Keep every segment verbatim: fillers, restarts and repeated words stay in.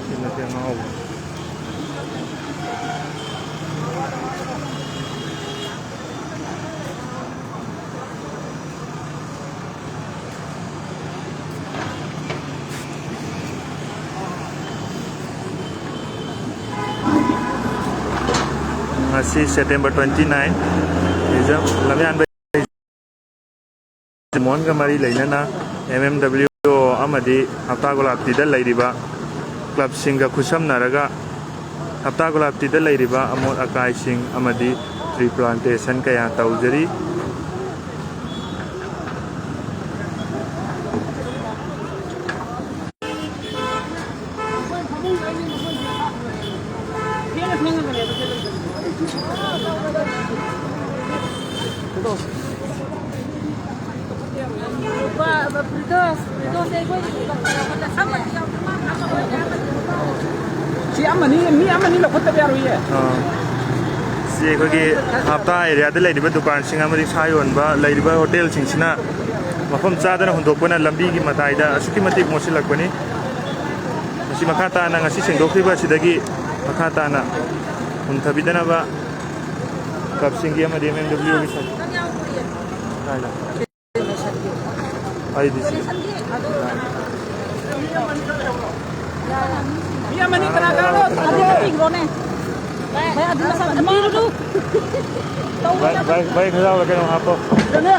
ꯁꯤ ꯅꯠꯇꯦ, ꯑꯉꯥꯎꯕ꯫ ꯉꯁꯤ September twenty nine, ꯂꯝꯌꯥꯟꯕ ꯃꯣꯍꯟꯒ ꯃꯔꯤ ꯂꯩꯅꯅ M M W ꯑꯃꯗꯤ ꯍꯞꯇꯥ ꯒꯣꯂꯥꯞꯇꯤꯗ ꯂꯩꯔꯤꯕ ꯀ꯭ꯂꯕꯁꯤꯡꯒ ꯈꯨꯠꯁꯝꯅꯔꯒ ꯍꯞꯇꯥ ꯒꯣꯂꯥꯞꯇꯤꯗ ꯂꯩꯔꯤꯕ ꯑꯃꯣꯠ ꯑꯀꯥꯏꯁꯤꯡ ꯑꯃꯗꯤ tree plantation ꯀꯌꯥ ꯇꯧꯖꯔꯤ꯫ ꯁꯤ ꯑꯃꯅꯤ, ꯃꯤ ꯑꯃꯅꯤ ꯂꯧꯈꯠꯇꯕ ꯌꯥꯔꯣꯏꯌꯦ꯫ ꯑꯥ꯫ ꯁꯤ ꯑꯩꯈꯣꯏꯒꯤ ꯍꯞꯇꯥ ꯑꯦꯔꯤꯌꯥꯗ ꯂꯩꯔꯤꯕ ꯗꯨꯀꯥꯟꯁꯤꯡ ꯑꯃꯗꯤ ꯁꯥ ꯌꯣꯟꯕ ꯂꯩꯔꯤꯕ ꯍꯣꯇꯦꯜꯁꯤꯡꯁꯤꯅ ꯃꯐꯝ ꯆꯥꯗꯅ ꯍꯨꯟꯗꯣꯛꯄꯅ ꯂꯝꯕꯤꯒꯤ ꯃꯇꯥꯏꯗ ꯑꯁꯨꯛꯀꯤ ꯃꯇꯤꯛ ꯃꯣꯠꯁꯤꯜꯂꯛꯄꯅꯤ꯫ ꯃꯁꯤ ꯃꯈꯥ ꯇꯥꯅ ꯉꯁꯤ ꯁꯦꯡꯗꯣꯛꯈꯤꯕ ꯑꯁꯤꯗꯒꯤ ꯃꯈꯥ ꯇꯥꯅ ꯍꯨꯟꯊꯕꯤꯗꯅꯕ ꯀ꯭ꯂꯕꯁꯤꯡꯒꯤ ꯑꯃꯗꯤ M M W ꯒꯤ ꯁꯥꯏꯠ-, ꯀꯥꯏꯗ? ꯑꯩꯗꯤ ꯁꯤ-, ꯃꯤ ꯑꯃꯅꯤ ꯀꯅꯥ ꯀꯅꯥꯅꯣ? ꯑꯗꯨ ꯄꯤꯈ꯭ꯔꯣꯅꯦ꯫ ꯚꯥꯏ, ꯑꯗꯨ ꯃꯁꯛ ꯑꯝꯇ ꯄꯤꯔꯨꯅꯨ꯫ ꯚꯥꯏ, ꯚꯥꯏ, ꯚꯥꯏ, ꯈꯖꯥꯎꯗ ꯀꯩꯅꯣꯝ ꯍꯥꯞꯄꯣ꯫ ꯁꯤꯗꯅꯦ꯫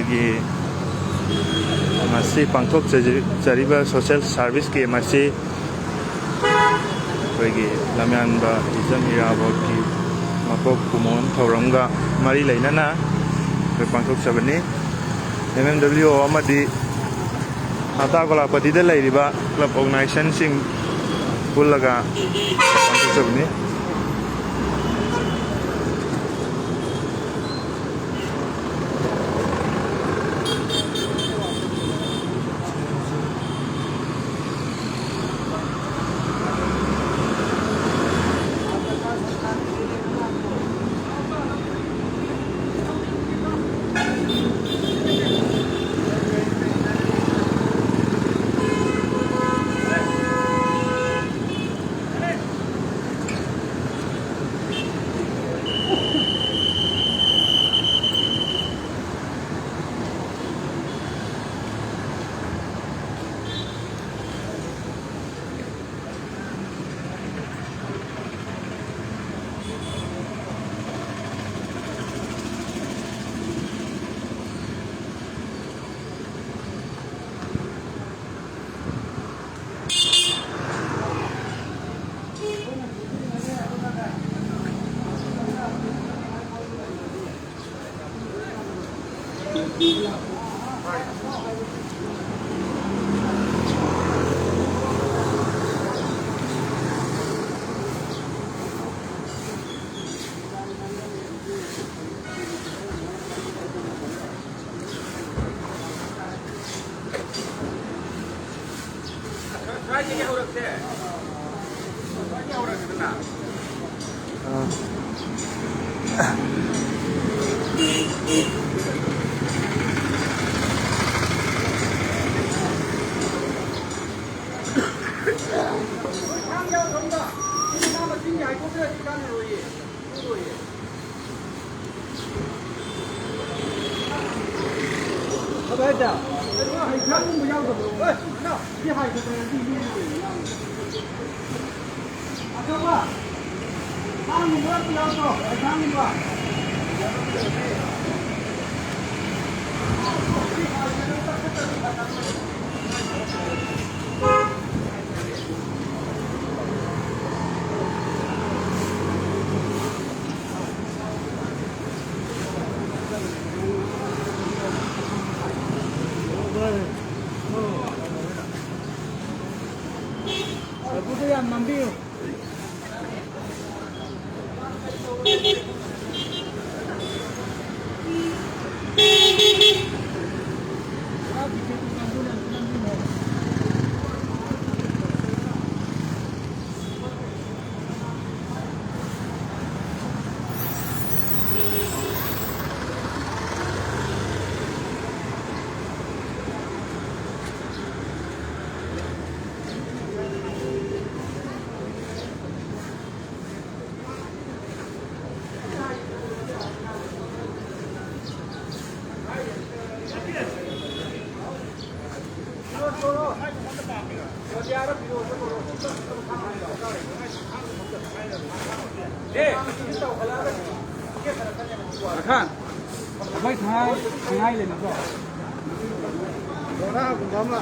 ꯒꯤ ꯉꯁꯤ ꯄꯥꯡꯊꯣꯛꯆꯔꯤꯕ social service camp ꯑꯁꯤ ꯑꯩꯈꯣꯏꯒꯤ ꯂꯝꯌꯥꯟꯕ ꯍꯤꯖꯝ ꯏꯔꯥꯕꯣꯠꯀꯤ ꯃꯀꯣꯛ ꯀꯨꯝꯑꯣꯟ ꯊꯧꯔꯝꯒ ꯃꯔꯤ ꯂꯩꯅꯅ ꯑꯩꯈꯣꯏ ꯄꯥꯡꯊꯣꯛꯆꯕꯅꯤ꯫ ꯑꯦꯝ ꯑꯦꯝ ꯗꯕ꯭ꯂꯤꯎ ꯑꯣ ꯑꯃꯗꯤ ꯍꯥꯇꯥ ꯒꯣꯂꯥꯄꯇꯤꯗ ꯂꯩꯔꯤꯕ club organizationꯁꯤꯡ ꯄꯨꯜꯂꯒ ꯄꯥꯡꯊꯣꯛꯆꯕꯅꯤ꯫ ꯑꯗꯨꯗ ꯌꯥꯝ ꯅꯝꯕꯤꯌꯨ꯫ ꯑꯈꯥꯟ, ꯑꯩꯈꯣꯏ ꯁꯉꯥꯏ, ꯁꯉꯥꯏ ꯂꯩꯅꯕ꯭ꯔꯣ? ꯕꯣꯔꯥꯒꯨꯝꯕ ꯑꯃ꯫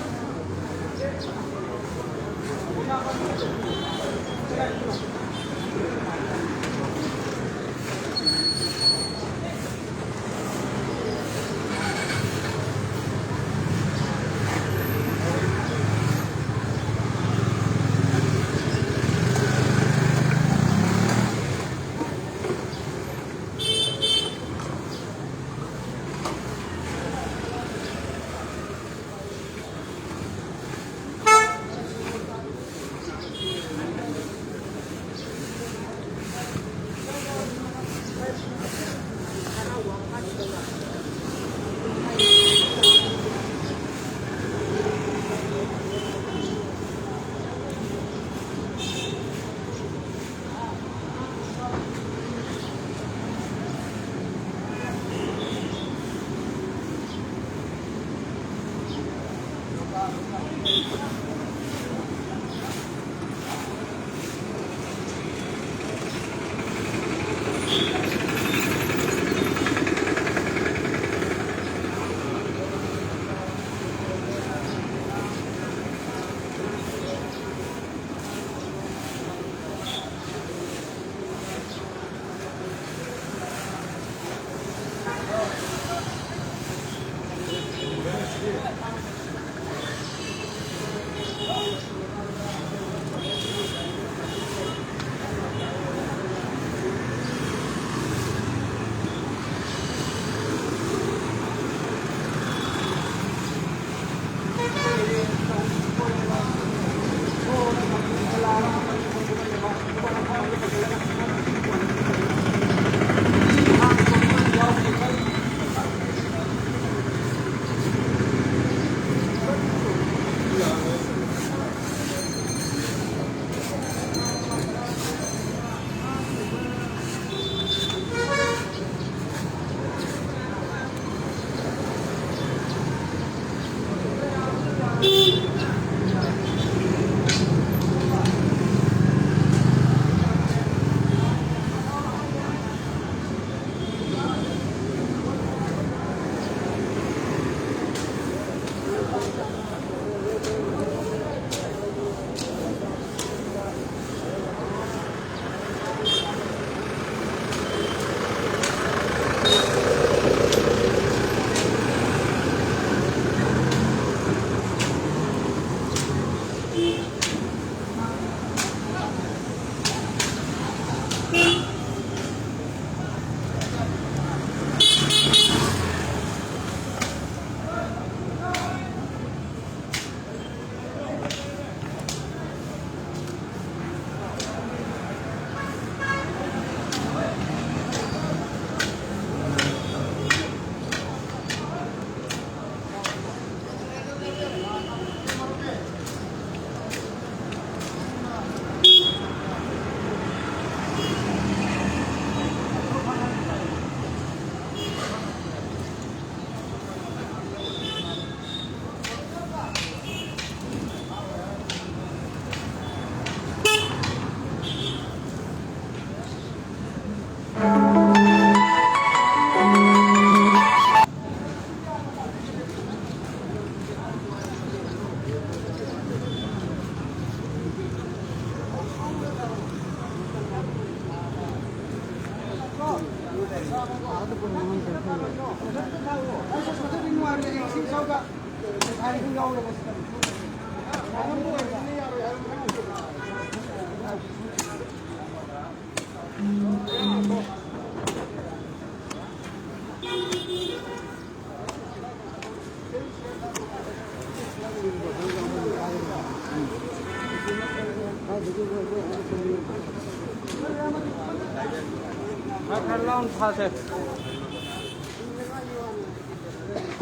ꯈꯔ ꯈꯔ ꯂꯥꯎꯅ ꯊꯥꯁꯦ꯫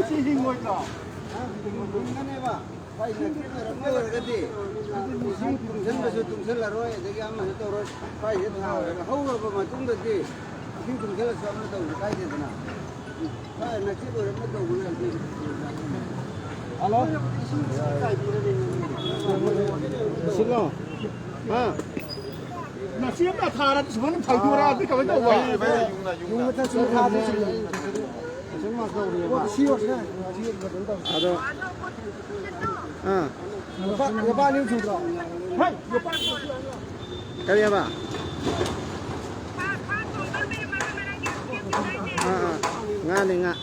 ꯁꯤ ꯍꯤꯡꯉꯣꯏꯗ꯭ꯔꯣ? ꯍꯤꯡꯒꯅꯦꯕ꯫ ꯁ꯭ꯋꯥꯏ ꯅꯛꯁꯤꯟꯅꯔꯝꯕ ꯑꯣꯏꯔꯒꯗꯤ ꯏꯁꯤꯡ ꯇꯨꯡꯁꯤꯟꯕꯁꯨ ꯇꯨꯡꯁꯤꯜꯂꯔꯣꯏ, ꯑꯗꯒꯤ ꯑꯃꯁꯨ ꯇꯧꯔꯣꯏ꯫ ꯁ꯭ꯋꯥꯏꯁꯤꯗ ꯊꯥꯔꯒ ꯍꯧꯔꯕ ꯃꯇꯨꯡꯗꯗꯤ ꯏꯁꯤꯡ ꯇꯨꯡꯁꯤꯜꯂꯁꯨ ꯑꯃ ꯇꯧꯕꯁꯨ ꯀꯥꯏꯗꯦꯗꯅ꯫ ꯁ꯭ꯋꯥꯏ ꯅꯛꯁꯤꯟꯅꯔꯝꯕ ꯇꯧꯕꯅ ꯑꯗꯨ꯫ ꯍꯜꯂꯣ? ꯁꯤꯂꯣ? ꯍꯥ? ꯃꯁꯤ ꯑꯃ ꯊꯥꯔꯗꯤ ꯁꯨꯃꯥꯏꯅ ꯐꯩꯗꯣꯔꯛꯑꯗꯤ ꯀꯃꯥꯏꯅ ꯇꯧꯕ? ꯌꯨꯝ ꯃꯊꯛꯁꯨ ꯊꯥꯗ꯭ꯔꯤ ꯁꯨꯝ ꯂꯩ꯫ ꯁꯨꯝ ꯇꯧꯔꯤꯑꯕ꯫ ꯑꯗꯣ, ꯑꯥ꯫ ꯂꯨꯄꯥ, ꯂꯨꯄꯥ ꯑꯅꯤ ꯁꯨꯗ꯭ꯔꯣ? ꯍꯩ, ꯂꯨꯄꯥ ꯑꯅꯤ ꯁꯨꯗ꯭ꯔꯣ? ꯀꯔꯤꯑꯕ? ꯑꯥ, ꯑꯥ꯫ ꯉꯥꯅꯤ, ꯉꯥ꯫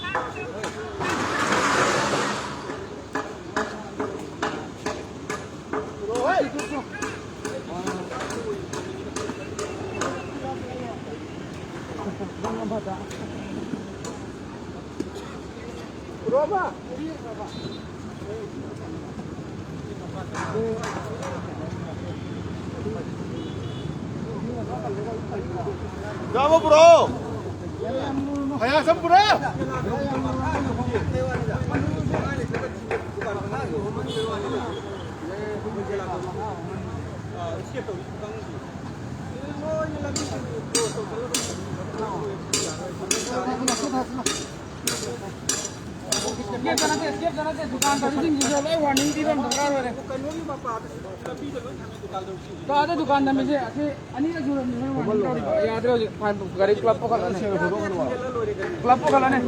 ꯌꯥꯕ ꯄꯨꯔꯛꯑꯣ꯫ ꯍꯌꯥꯁꯝ ꯄꯨꯔꯛꯑꯣ꯫ Escape ꯆꯠꯅꯗꯦ, escape ꯆꯠꯅꯗꯦ, ꯗꯨꯀꯥꯟ ꯇꯧꯔꯤꯁꯤꯡꯁꯤꯁꯨ ꯂꯣꯏ warning ꯄꯤꯕ ꯑꯃ ꯗꯔꯀꯥꯔ ꯑꯣꯏꯔꯦ꯫ ꯀꯥꯗ ꯗꯨꯀꯥꯟ ꯊꯝꯃꯤꯁꯦ ꯑꯁꯤ ꯑꯅꯤꯔꯛ ꯁꯨꯔꯕꯅꯤ, ꯃꯣꯏ warning ꯇꯧꯔꯤꯕ꯫ ꯌꯥꯗ꯭ꯔꯦ ꯍꯧꯖꯤꯛ, ꯐꯥꯏꯟ ꯒꯥꯔꯤ club ꯄꯨꯈꯠꯂꯅꯤ꯫ Club ꯄꯨꯈꯠꯂꯅꯤ꯫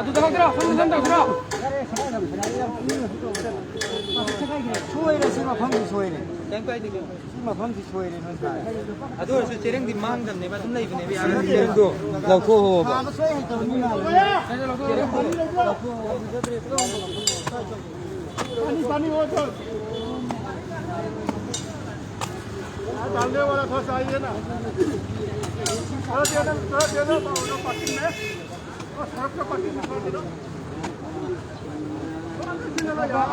ꯑꯗꯨꯗ ꯍꯧꯗ꯭ꯔꯣ? ꯁꯣꯝꯗ ꯁꯣꯝ ꯇꯧꯗ꯭ꯔꯣ? ꯁꯣꯏꯔꯦ, ꯁꯤ ꯃꯐꯝꯁꯤ ꯁꯣꯏꯔꯦ꯫ ꯀꯩꯝ ꯀꯥꯏꯗꯦ ꯀꯩꯅꯣ꯫ ꯃꯐꯝꯁꯤ ꯁꯣꯏꯔꯦ ꯅꯣꯏ ꯁꯥꯔ꯫ ꯑꯗꯨ ꯑꯣꯏꯔꯁꯨ ꯆꯦꯔꯪꯗꯤ ꯃꯥꯡꯗꯕꯅꯦꯕ, ꯑꯗꯨꯝ ꯂꯩꯕꯅꯦꯕ, ꯌꯥꯔꯒꯗꯤ꯫ ꯆꯦꯔꯪꯗꯣ ꯂꯧꯊꯣꯛꯑꯣꯕ꯫ ꯊꯥꯕ ꯁꯣꯏ ꯍꯩꯇꯕꯅꯤꯅ꯫ ꯆꯦꯔꯪꯗꯣ ꯂꯧꯊꯣꯛꯑꯣꯕ꯫ पानी, पानी, वो तो। डालने वाला थोड़ा सा आइए ना। थोड़ा दे दो, थोड़ा दे दो, वो लोग पाकिट में। और सर्फ का पाकिट में थोड़ा दे दो। थोड़ा दे दो यार।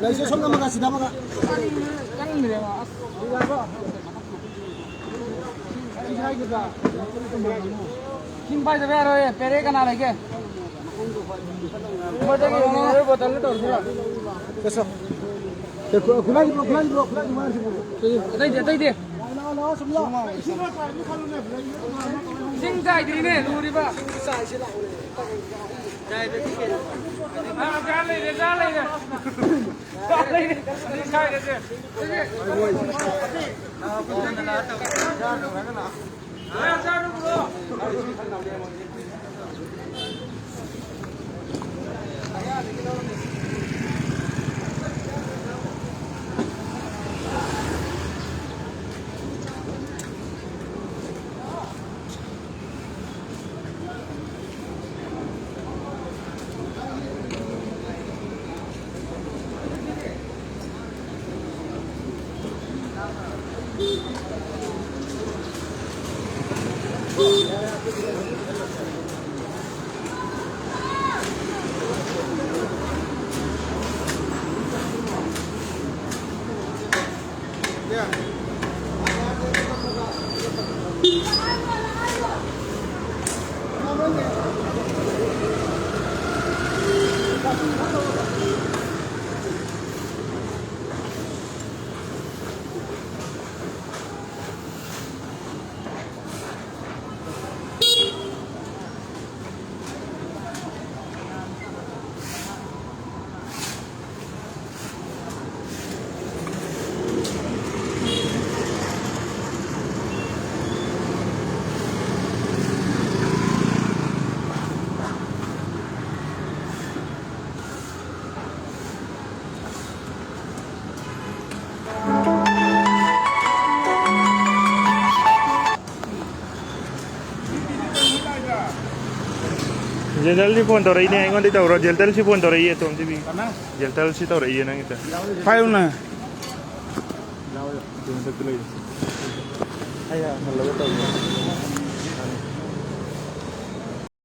ꯂꯩꯁꯦ ꯁꯣꯝꯗ ꯑꯃꯒ, ꯁꯤꯗ ꯑꯃꯒ꯫ ꯆꯪꯗ꯭ꯔꯦꯕ꯫ ꯑꯁ, ꯏꯁꯤꯡ ꯄꯥꯏꯗꯕ ꯌꯥꯔꯣꯏꯌꯦ꯫ ꯄꯦꯔꯦ ꯀꯅꯥ ꯂꯩꯒꯦ? ꯑꯩꯈꯣꯏꯗꯒꯤ mineral bottle ꯇꯧꯔꯁꯤꯔꯣ? ꯆꯠꯁꯣ꯫ ꯈꯨꯠꯂꯥꯏꯗꯤ ꯄꯨꯔꯛꯑꯣ, ꯈꯨꯠꯂꯥꯏꯗꯤ ꯄꯨꯔꯛꯑꯣ, ꯈꯨꯠꯂꯥꯏꯗꯤ ꯄꯨꯔꯛꯑꯣ꯫ ꯑꯇꯩꯗꯤ, ꯑꯇꯩꯗꯤ꯫ ꯂꯥꯛꯑꯣ, ꯂꯥꯛꯑꯣ, ꯁꯨꯝ ꯂꯥꯛꯑꯣ꯫ ꯏꯁꯤꯡ ꯆꯥꯏꯗ꯭ꯔꯤꯅꯦ, ꯂꯨꯔꯤꯕ꯫ ꯑꯥ, ꯖꯥꯔ ꯂꯩꯔꯦ, ꯖꯥꯔ ꯂꯩꯔꯦ꯫ ꯖꯥꯔ ꯂꯩꯔꯦ꯫ ꯏꯁꯤꯡ ꯆꯥꯏꯔꯁꯦ꯫ ꯖꯦꯟꯇꯜꯁꯤ ꯐꯣꯟ ꯇꯧꯔꯛꯏꯅꯦ, ꯑꯩꯉꯣꯟꯗ ꯇꯧꯔꯣ꯫ ꯖꯦꯟꯇꯜꯁꯤ ꯐꯣꯟ ꯇꯧꯔꯛꯏꯌꯦ, ꯇꯣꯝ ꯇꯤꯚꯤ꯫ ꯖꯦꯟꯇꯜꯁꯤ ꯇꯧꯔꯛꯏꯌꯦ ꯅꯪꯒꯤꯗ꯫ ꯄꯥꯏꯌꯨꯅꯦ꯫